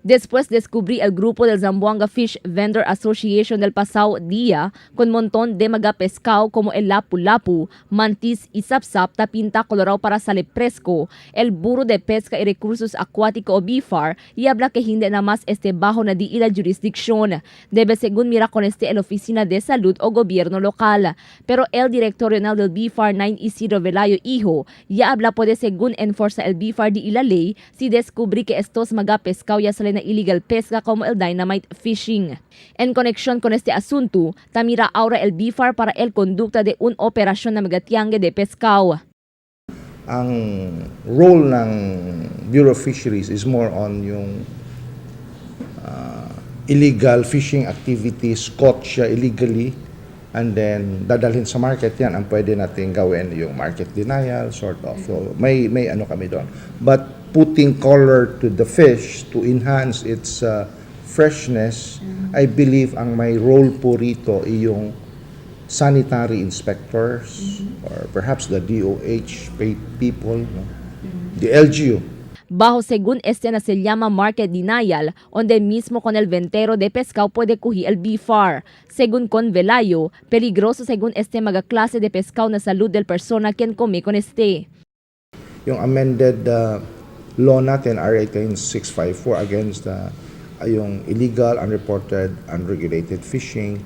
Después descubrí el grupo del Zamboanga Fish Vendor Association del pasado día con montón de mga pescado como el lapu-lapu, mantis y sapsap ta pinta colorado para sale presko. El Bureau de Pesca y Recursos Acuático o BFAR y habla que hindi na mas este bajo na di ila jurisdicción. Debe según mira con este el Oficina de Salud o Gobierno Local. Pero el director regional del BFAR 9 Isidro Velayo Hijo ya habla puede según enforza el BFAR di ila ley si descubrí que estos mga pescado ya sale na illegal pesca como el dynamite fishing. En conexión con este asunto, tamira ahora el BFAR para el conducta de una operación na mga tiangge de pescado. Ang role ng Bureau of Fisheries is more on yung illegal fishing activities, caught siya illegally, and then dadalhin sa market. Yan ang pwede natin gawin, yung market denial, sort of. So, may ano kami doon. But putting color to the fish to enhance its freshness, I believe ang may role po rito ay yung sanitary inspectors or perhaps the DOH people, no? The LGU. Bajo según este na se llama market denial, donde mismo con el ventero de pescado puede cugir el BFAR. Según con Velayo, peligroso según este mga klase de pescado na salud del persona quien come con este. Yung amended law natin, RA 10654, against the yung illegal, unreported, unregulated fishing,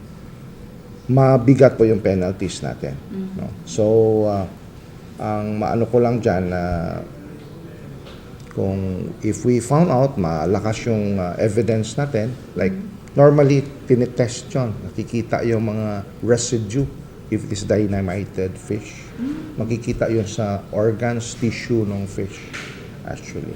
mabigat po yung penalties natin. No? So, ang maano ko lang dyan na kung if we found out malakas yung evidence natin, like normally tinetest yun, nakikita yung mga residue if it is dynamited fish. Makikita yun sa organs, tissue ng fish actually.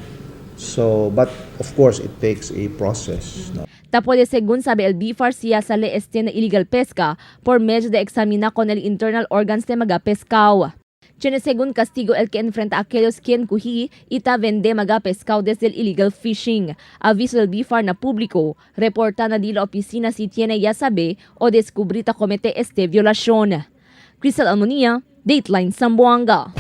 So, but of course, it takes a process. No? Tapo de según sabe el BFAR siya sale este na illegal pesca por medio de examina con el internal organs de mga pescado. Tiene según castigo el que enfrenta a aquellos quien cuji ita vende mga pescado desde el illegal fishing. Aviso del BFAR na público, reporta na di la oficina si tiene ya sabe o descubrita comete este violación. Crystal Almonia, Dateline Zamboanga.